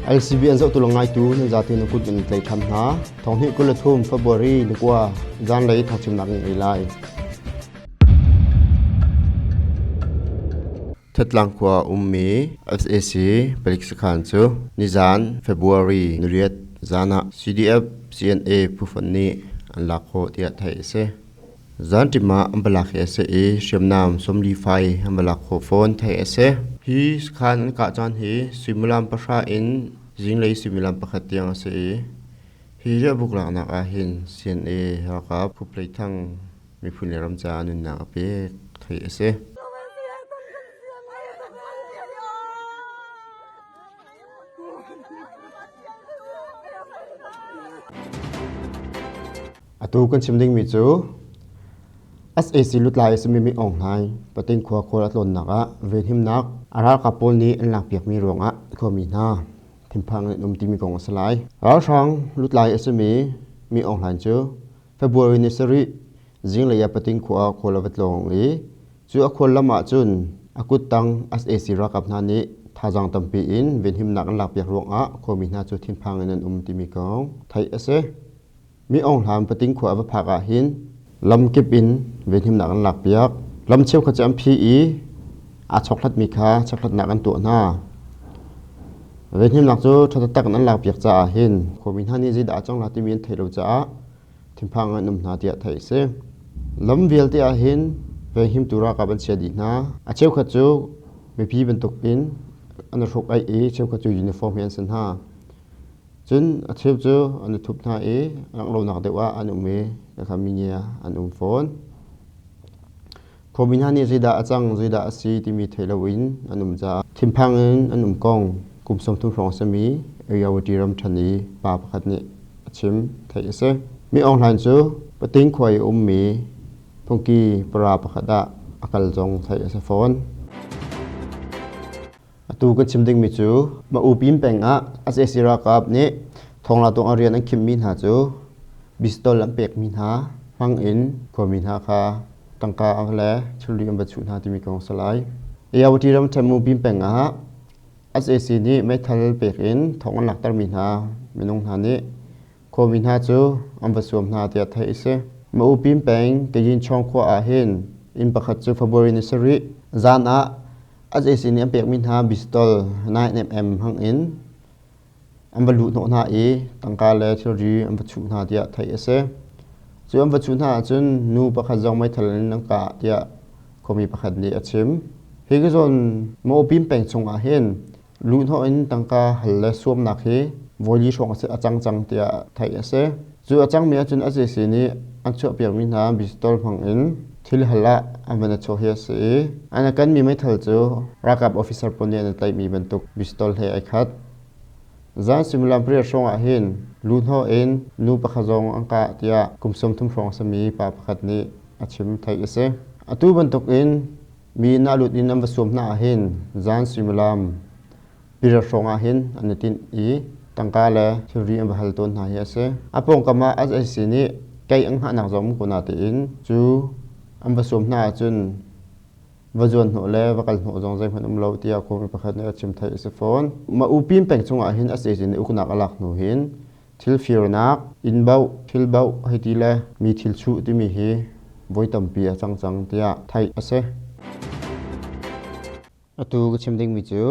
LCB an zohtu le ngaitu nan zate na kut in tlai tham hna. Thonghnih 23 February ni kua zanlei thawngchimnak in ei lai. Thatlang khua ummi SAC palik sakhan cu nizan February niriat zan ah CDF CNA phufonh nih an lak khawh tiah theih a si. Zanṭim ah an va lak hi a si i hriamnam 40 fai an va lak khawh fawn theih a si. Hi sakhan an kah caan hi suimilam pahra in zinglei suimilam pakhat tiang a si i hi riahbuk laknak ah hin CNA ralkap Phuplei Thang miphun le ram caah nunnak a pek theih a si. Atu kan chim dingmi cu SAC lutlai a simi Min Aung Hlaing Pating khua khual a tlawnnak ah venhimnak a ralkap pawl nih an lakpiakmi ruangah khuami hna thinphang in an um timi kong a si lai. Ralhrang lutlai a simi Min Aung Hlaing cu February ni sarih zinglei ah Pating khua ah khual a va tlawng i cu a khual lam ah cun a kuttang SAC ralkap hna nih thazaang tampi in venhimnak an lakpiak ruangah khuami hna cu thinphang in an um timi kong theih a si. Mi Aung Hlaing Pating khua a va phak ah hin lamkip in venhimnak an lakpiak. Lam cheukhat cu an phi i aa chawkhlatmi kha chawkhlatnak an tuah hna. Venhimnak cu ṭha taktak in an lakpiak caah hin khuami hna nih zeidah a cang la timi an theih lo caah thinphang an um hna tiah theih a si. Lam vialte ah hin venghimtu ralkap an chia dih hna. A cheukhat cu mipi bantukin an i hruk aih i cheukhat cu uniform he an si hna. Cun a cheu cu an i thup hna i langhlonak deuh ah an um i kha mingia an um fawn. Khuami hna nih zeidah a cang, zeidah a si timi theih loin an um caah thinphang in an um kong kum 30 hrawng a simi Ayeyawady ram ṭhan i pa pakhat nih a chim theih a si. Mi Aung Hlaing cu Pating khua i a ummi phungki para pakhat ah a kal zong theih a si fawn. Atu kan chim dingmi cu Ma'upin peng ah sac ralkap nih thongla tuang a rian an khimmi hna cu pistol an pekmi hna hmang in khuami hna kha tangka le thilri an va chuh hna timi kong a si lai. Ayawati ram Mupin peng ah sac nih meithal pek in thong an laktermi hna minung hna nih khuami hna cu an va suam hna tiah theih a si. Ma'upin peng Kayinchawng khua ah hin inn pakhat cu February ni sarih zan ah SAC nih an pekmi hna pistol 9mm hmang in an va luh hnawh hna i tangka le thilri an va chuh hna tiah theih a si. Cu an va chuh hna ahcun nu pakhat zong meithal in an kah tiah khuami pakhat nih a chim. Hi ka zawn Mawpin peng chungah hin luhhnawh in tangka hal le suamnak hi voili hrawng a cang cang tiah theih a si. Cu a cangmi ahcun SAC nih an chuahpiakmi hna pistol hmang in thil hal ah an van i chuah hi a si i an kanmi meithal cu ralkap officer pawl nih an i tlaihmi bantuk pistol he ai khat. Zan suimilam pariat hrawng ah hin luhhnawh in nu pakhat zong an kah tiah kum 30 hrawng a simi pa pakhat nih a chim theih a si. Atu bantuk in mi inn ah lut in an va suam hna ah hin zan suimilam pariat hrawng ah hin an i tinh i tangka le thilri an va hal tawn hna hi a si. A pawngkam ah SAC nih kei an hngahnak zong um ko natein cu an va suam hna ahcun va zuan hnawh le va kal hnawh zong zeihmanh um lo tiah khuami pakhat nih a chim theih a si fawn. Mah upin peng chungah hin SAC nih uknak a lak hnu hin thil firnak, inn bauh, thil bauh hei ti le mi thil chuh timi hi voi tampi a cang cang tiah theih a si. Atu ka chim dingmi cu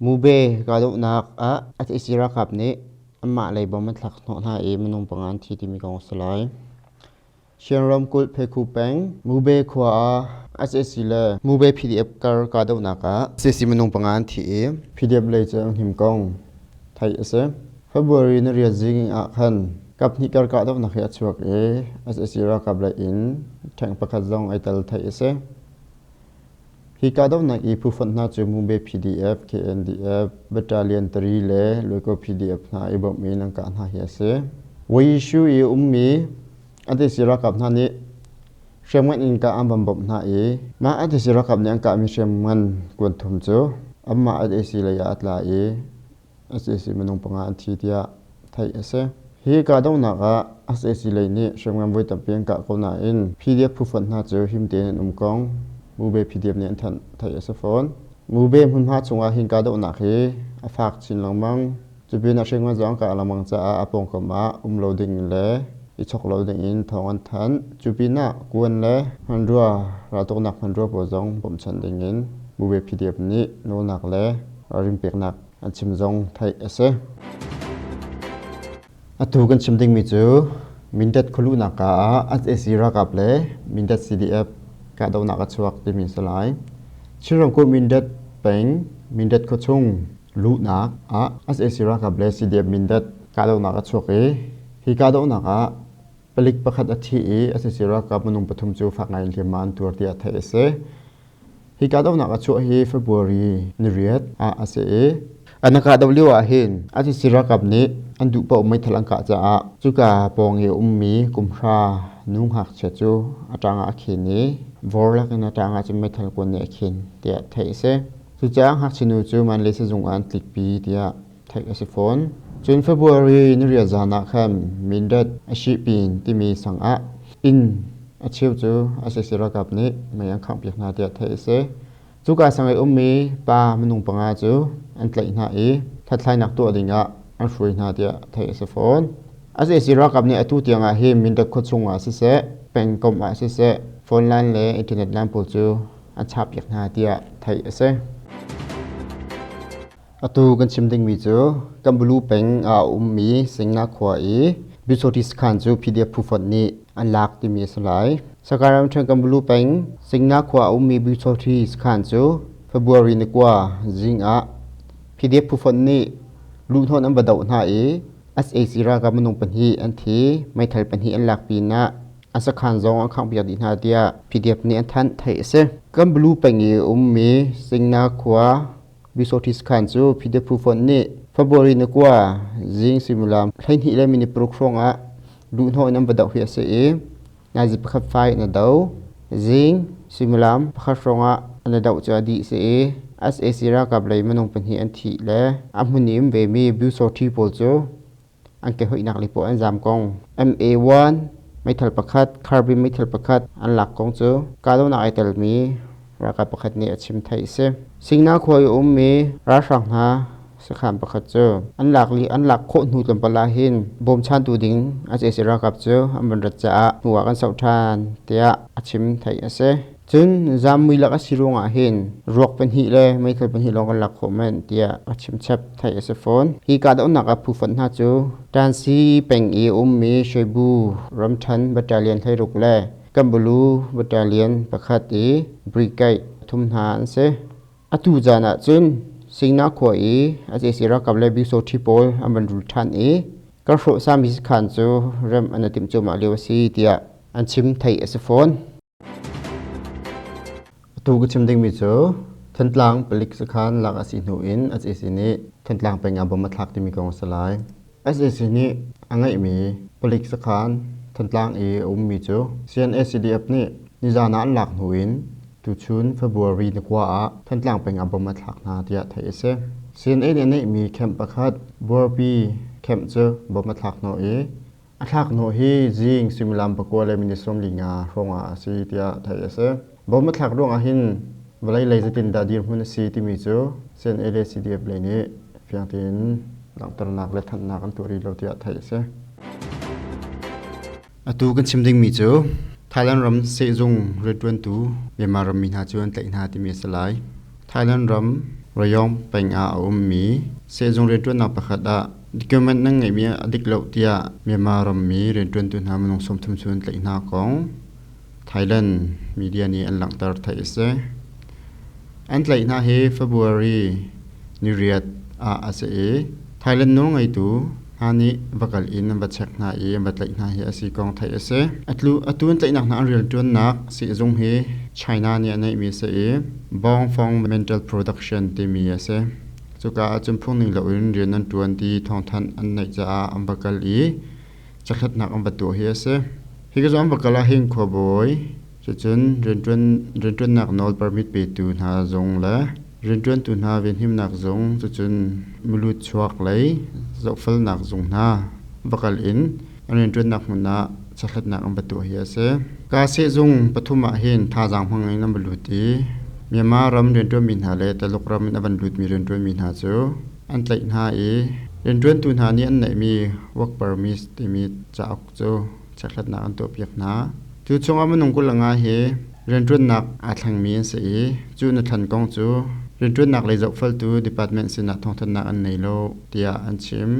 Mube kahdohnak ah SAC ralkap nih anmah lei bom an thlak hnawh hna i minung panga an thi timi kong a si lai. Shan ramkulh Phekhu peng Mube khua ah SAC le Mube PDF kar kahdohnak ah SAC minung panga an thi i PDF lei cu an him kong theih a si. February ni riat zing ah khan kaphnih kar kahdohnak hi a chuak i SAC ralkap lei in ṭheng pakhat zong ai tel theih a si. Hi kahdohnak i phufonh hna cu Mumbai PDF, KNDF, Battalion 3 le Loikaw PDF hna i bawmh in an kah hna hi a si. Wayishu i a ummi Adesi ralkap hna nih hriamngan in kah an van bawmh hna i mah Adesi ralkap nih an kahmi hriamngan kuan thum cu anmah Adesi lei ah a tla i SAC minung panga an thi tiah theih a si. Hi kahdohnak ah SAC lei nih hriamngan voi tampi an kah ko nain PDF phufonh hna cu him tein an um kong Mube PDF nih an thanh theih a si fawn. Mube hmunhma chungah hin kahdohnak hi a fak chin lengmang. Cupin ah hringngan zong an kah lengmang caah a pawngkam ah um lo ding le i chok lo ding in thawng an thanh. Cupin ah kuan le hmanrua raltuknak hmanrua pawl zong bawmhchanh ding in Muwe PDF nih nawlnak le ralrin peknak an chim zong theih a si. Atu kan chim dingmi cu Mindat khualuhnak ka ah sac ralkap le Mindat CDF kahdohnak a chuak timi a si lai. Chin ramkulh Mindat peng Mindat khuachung luhnak ah sac ralkap le CDF Mindat kahdohnak a chuak i hi kahdohnak ah palik pakhat a thi i sac ralkap minung pathum cu fak ngai in hliamhma an tuar tiah theih a si. Hi kahdohnak a chuah hi February niriat ah a si i an kahdoh lio ah hin sac ralkap nih an duh paoh meithal an kah caah cuka pawng i a ummi kumhra nu ngakchia cu a ṭang ah a khin i vor lakin a ṭang ah cun meithal kuan nih a khin tiah theih a si. Cucaah ngakchia nu cu Mandalay sizung ah an tlikpi tiah theih a si fawn. Cun February niriat zan ah khan Mindat Ashipin timi sang ah inn a cheu cu sac ralkap nih mei an khanghpiak hna tiah theih a si. Cuka sang i ummi pa minung panga cu an tlaih hna i hlathlainak tuah dingah an hruai hna tiah theih a si fawn. Sac ralkap nih atu tiangah hi Mindat khuachung ah siseh, pengkomh ah siseh, phone line le internet line pawl cu an chahpiak hna tiah theih a si. Atu kan chim dingmi cu Kambulu peng ah a ummi Singna khua i Bisoti sakhan cu PDF phufonh nih an lak timi a si lai. Sakae ramṭhen Kambulu peng Singna khua a ummi Bisoti sakhan cu February ni 9 zing ah PDF phufonh nih luhhnawh an va doh hna i sac ralkap minung pahnih an thi, meithal pahnih an lak pinah an sakhan zong an khanghpiak dih hna tiah PDF nih an thanh theih a si. Kambulu peng i a ummi Singna khua Bisoti sakhan cu PDF phu fonh nih February ni 9 zing suimilam 12 le minute 6 hrawng ah luhhnawh in an va doh hi a si i nazi pakhat fai in a do. Zing suimilam pakhat hrawng ah an i doh cu a dih si i sac ralkap lei minung pahnih an thih le a hmun i um vemi Byusawṭhi pawl cu an ke hoihnak lei paoh an zaam kong. MA1 meithal pakhat, carbine meithal pakhat an lak kong cu kahdohnak ai telmi ralkap pakhat nih a chim theih a si. Singna khua i a ummi ralhrang hna sakhan pakhat cu an lak li an lak khawh hnu tlawmpal ah hin bawmchantu ding sac ralkap cu an van rat caah hnu ah kan soh ṭhan tiah a chim theih a si. Cun zammui lak a si ruangah hin ruak pahnih le meithal pahnih lawng kan lak khawh manh tiah a chimchap theih a si fawn. Hi kahdohnak ah phu fonh hna cu Tansi peng i a ummi Shwebu ramṭhan battalion 16 le Kambulu battalion pakhat i brigade thum hna an si. Atu caan ah cun Singna khua i sac ralkap le Byusawṭhi pawl an van rul ṭhan i kan hrawh sami sakhan cu remh an i timh cuahmah lio a si tiah an chim theih a si fawn. Atu ka chim dingmi cu Thantlang palik sakhan lak a si hnu in sac nih Thantlang peng ah bom a thlak timi kong a si lai. Sac nih a ngeihmi palik sakhan Thantlang i a ummi cu CNA-CDF nih nizan ah an lak hnu in tuchun February ni 9 ah Thantlang peng ah bom a thlak hna tiah theih a si. CNA nih a neihmi camp pakhat Buarpi camp cu bom a thlak hnawh i A thlakhnawh hi zing suimilam 9 le minute 45 hrawngah a si tiah theih a si. Bom a thlak ruangah hin vawlei lei zeitindah dirhmun a si timi cu CNA le CDF lei nih fiang tein langhternak le thanhnak an tuah rih lo tiah theih a si. Atu kan chim dingmi cu Thailand ram sehzung rianṭuantu Myanmar rammi hna cu an tlaih hna timi a si lai. Thailand ram Rayong peng ah a ummi sehzung rianṭuannak pakhat ah Document nan ngeihmi a dik lo tiah Myanmar rammi rianṭuantu hna minung 30 cu an tlaih hna kong Thailand media nih an langhter theih a si. An tlaih hna hi February niriat ah a si i Thailand nawlngeitu hna nih va kal in an va check hna i an va tlaih hna hi a si kong theih a si. Atu an tlaihnak hna an rianṭuannak sehzung hi China nih a neihmi a si i Bong Fong Mental Production timi a si. Cuka ahcun phungning loin rian an ṭuan ti thawngthanh an neih caah an va kal i cahlatnak an va tuah hi a si. Hi ka cu an va kal ahhin khuabawi, cucun rianṭuannak nawl permit petu hna zung le rianṭuantu hna venhimnak zung, cucun milut chuak lei zohfelnak zung hna va kal in an rianṭuannak hmun ah chawhletnak an va tuah hi a si. Ka sehzung pathum ah hin thazaang hmang in an va lut i Myanmar ram rianṭuanmi hna le Taluk ram in a van lutmi rianṭuanmi hna cu an tlaih hna i rianṭuantu hna nih an neihmi work permit timi cauk cu chekhlatnak an tuahpiak hna. Cu chungah minung 25 hi rianṭuannak aa thlengmi an si i cu na thlen kong cu rianṭuannak lei zohfeltu department sinah thawngthanhnak an nei lo tiah an chim.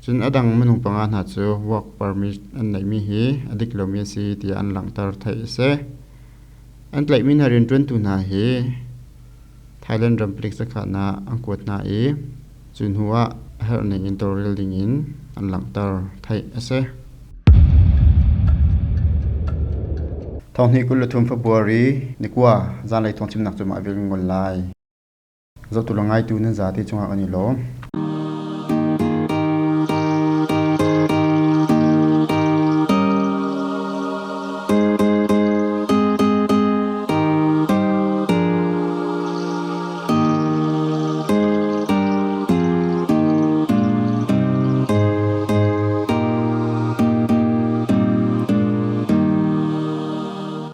Cun a dang minung panga hna cu work permit an neihmi hi a dik lomi a si tiah an langhter theih a si. An tlaihmi hna rianṭuantu hna hi Thailand ram palik sakhan ah an kuat hna i cu hnu ah a herh ning in tawlrel ding in an langhter theih a si. Thonghnih 23 February ni kua zanlei thawngchimnak cu mah vial ngol lai. Zohtu le ngaitu nan zate cungah kan i lawm.